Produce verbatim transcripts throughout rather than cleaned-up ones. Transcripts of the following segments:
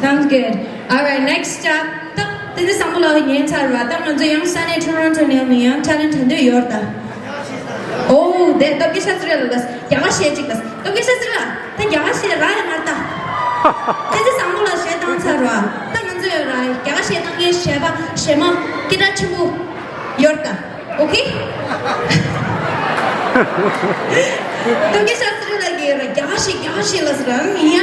Sounds good. All right, next up. ད་དེ་ཚེ་བཟང་པོ་ལགས་ཉན་ཚར་བ། ད་ང་ཚོ་ཡང་ས་གནས་ཊོ་རོན་ཊོ་ནས་ནི་ཡང་ཊེ་ལེན་ཊི་ག་འདྲ་ཡོད་ད། ཨོ་དེ་སྟོབས་རྒྱལ་ཤཱསྟྲི་ལགས་ལ་རྒྱ་གར་གཞས་གཅིག་ལ། སྟོབས་རྒྱལ་ཤཱསྟྲི་ལགས་ད་རྒྱ་གར་གཞས་རག་ཡ་མ་རེད་ད། དེ་ཚེ་བཟང་པོ་ལགས་གཞས་བཏང་ཚར་བ། ད་ང་ཚོ་ཡོད་ར་རྒྱ་གར་གཞས་བཏང་མཁན་གཞས་པ་གཞས་མ་སྐད་གྲགས་ཆེན་པོ་ཡོད་ད། ཨོ་ཁེ། སྟོབས་རྒྱལ་ཤཱསྟྲི་ལགས་ཀྱིས་ར་རྒྱ་གར་གཞས་རྒྱ་གར་གཞས་ལ་ཟེར་ར། ཡ་ཡ་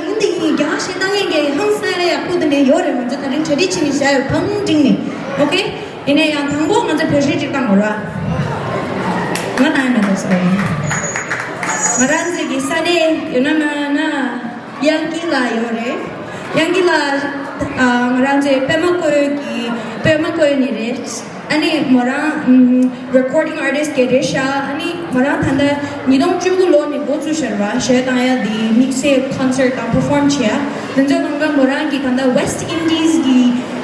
ཡིན་དེ་ཡིན། རྒྱ་གར་གཞས་བཏང་མཁན་གྱི་ཧང་སང་ཡ་ཡག་པོ་དེ་འདྲ་ཡོད་རེད། ང་ཚོ་ད་རིང་གྲ་སྒྲིག་བྱས་ནས་བཞག་ཡོད་བང་སྒྲིག་ནས། ཨོ་ཁེ། ཡིན་ནའི་ཡང་དང་པོ་ང་ཚོ་བོད་གཞས་གཅིག་བཏང་དགོས་ར། ང་བཏང་ཡ་མེད་དོ་ཟེར་བ་ཡིན། ང་རང་ཚོའི་གི་ས་གནས་ཡོད་ན་མེད་ན་དབྱངས་སྐྱིད་ལགས་ཡོད་རེད། དབྱངས་སྐྱིད་ལགས་ཨ་ང་རང་ཚོའི་པད་མ་བཀོད་ཀྱི་པད་མ་བཀོད་ནི་རེད། ཨ་ནི་མོ་རང་ཨམ་recording artist ག་རེད་ཤག་ཨ་ནི་མོ་རང་ད་ལྟ་ཉིས་སྟོང་བཅུ་དགུ་ལོ་ནས་འགོ་བཙུགས་ཤར་བ་གཞས་བཏང་ཡ་དེ་དམིགས་བསལ་concert དང་perform བྱེད་ཡ། དེ་ཚོ་ནང་ག་མོ་རང་གི་ད་ལྟ་West Indies གི་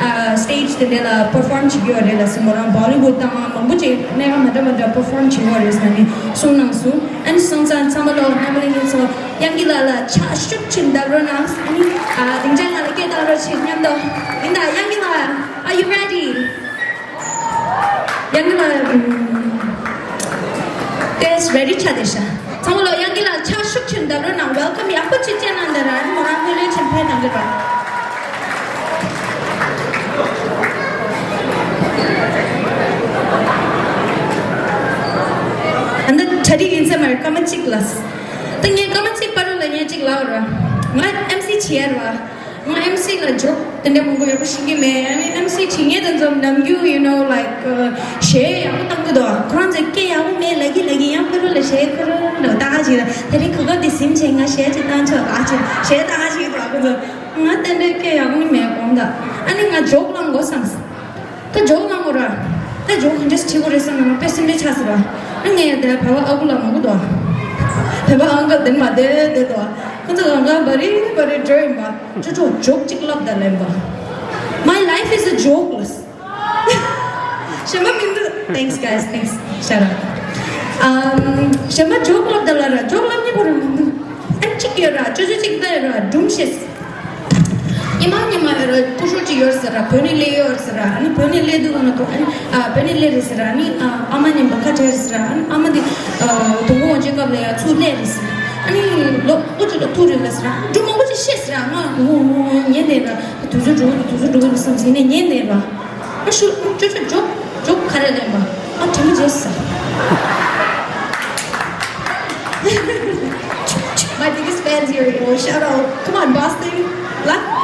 ཨ་stage དེ་འདྲ་ལ་perform བྱེད་ཀྱི་ཡོད་རེད་ལ་སི། མོ་རང་Bollywood དང་མང་པོ་ཅིག་གནས་ཀ་མ་འདྲ་མ་འདྲ་perform བྱེད་ཀྱི་ཡོད་རེད་ཟེར་ནས་གསུངས་གནང་སོང་། ཨ་ནི་སོང་ཙང་ཚང་མ་ལོ་རྣམ་པ་ལྷན་རྒྱས་ཚོ་དབྱངས་སྐྱིད་ལགས་ལ་ཕྱག་ཤུགས་ཆེན་བརྡབ་རོགས་གནང་། ཨ་ནི་ཨ་སྡིངས་ཆ་ནང་ལ་སྐད་བཏང་རོགས་བྱེད་སྙམ་དོ། ཡིན་ད་དབྱངས་སྐྱིད་ལགས། Are you ready? དབྱངས་སྐྱིད་ལགས། ཨམ། ཏེས་རེ་ཌི་ཆགས་བསྡད་ཤག་ཚང་མ་ལོ་དབྱངས་སྐྱིད་ལགས་ཕྱག་ཤུགས་ཆེན་བརྡབ་རོགས་གནང་། welcome ཡག་པོ་ཅིག་བྱས་གནང་དང་ར། ཨ་ནི་མོ་རང་ལྷོད་ལྷོད་ཆེན་ཕེབས་གནང་གི་ར། ཨ་ནི་གྲ་སྒྲིག་ཡིན་ས་མ་རེད། སྐར་མ་གཅིག་ལ། ད་ངས་སྐར་མ་གཅིག་བར་དུ་ལ་ངས་གཅིག་ལབ་ར། ང་ཨེམ་སི་བྱེད་ཡ་ར། ང་ཨེམ་སི་ལ་ཇོག་དེ་འདྲ་མང་པོ་ཡག་པོ་ཤེས་ཀྱི་མེད། ཨ་ནི་ཨེམ་སི་བྱེད་མཁན་དེ་ཚོ་ནམ་རྒྱུན་you know like གཞས་ཡག་པོ་བཏང་གི་འདུག་ཁོ་རང་ཚོས་སྐད་ཡག་པོ་མེད་ལབ་ཀྱི་ལབ་ཀྱི། ཡང་ཕ་རོལ་ལ་གཞས་ཕ་རོལ་ལ་ལྟ་ག་ཅིག་ལ་དེ་རིང་གོ་སྐབས་འདི་ཟིན་བྱས་ང་གཞས་ཅིག་བཏང་ཆོག་ལབ་ཅིག་གཞས་བཏང་ག་ཅིག་འདུག་ཁོ་ཚོ་ང་དེ་འདྲའི་སྐད་ཡག་པོ་མེད་དགོངས་དག་ཨ་ནི་ང་ཇོག་བླངས་དགོས་བསམས། ད་ཇོག་བླངས་དགོས་ར། ད་ཇོག་ག་འདྲས་བྲིས་དགོས་རེད་བསམ་ན་ང་དཔེ་སེམས་ཁྲལ་ཆགས་སོང་ར། ཨ་ངས་དེ་བོད་པ་ཨ་ཁུ་ལ་མ་གུ་དོ། བོད་པ་ཨང་ཀལ་དེ་མ་དེ་དེ་དོ། ཁོ་ཚོ་གང་ག་བ་རི་བ་རི་འགྲོ་ཡིན་པ། ཅོ་ཅོ་ཇོག་ཅིག་ལབ་ད་ལེན་པ། My life is a joke ལ། ཞེ་མ་མི་འདུག Thanks guys, thanks. Shut up. ཨམ། ཞེ་མ་ཇོག་ལབ་ད་ལ་ར་ཇོག་ལབ་ཉེ་པོ་ར་མི་འདུག་ཨ་གཅིག་ཡོད་ར། ཅོ་ཅོ་གཅིག་ད་ཡོད་ར་སྒྲུང་བཤད། ཉི་མ་ཉི་མ་ཡོད་ར་སྐུ་ཞབས་ཅིག་ཡོད་ཟེར་ར། བོད་ནས་སླེབས་ཡོད་ཟེར་ར། ཨ་ནི་བོད་ནས་སླེབས་དུས་ག་ན་དུ་ཨ་ནི་ཨ་བོད་ནས་སླེབས་རེད་ཟེར་ར། ཨ་ནི་ཨ་ཨ་མ་ནས་འབའ་ཁ་བྲལ་ཟེར་ར། ཨ་ནི་ཨ་མ་དེ་ཨ་དུ་མོ་འོང་ཅེ་སྐབས་ལ་ཡ་ཚུར་སླེབས་རེད་ཟེར། ཨ་ནི་ལོ་ཨུ་ཅི་ལོ་ཐུག་རེད་ལ་ཟེར་ར། སྒྲུང་མང་པོ་ཅིག་བཤད་ཟེར་ར། ང་ཨོ་ཨོ་ཉན་ནས་ར། དུས་ཚོད་འགྲོ་གི་འདུག་དུས་ཚོད་འགྲོ་གི་འདུག་བསམ་ཟིན་ནས་ཉན་ནས་ར། ཨ་ཤུ་ཅོ་ཅོ་ཇོག་ཇོག་ག་རེ་ལེན་པ། ཨ་དྲི་མི་བྱེད་ས། My biggest fans here, you know, shout out. Come on, Boston. ལ།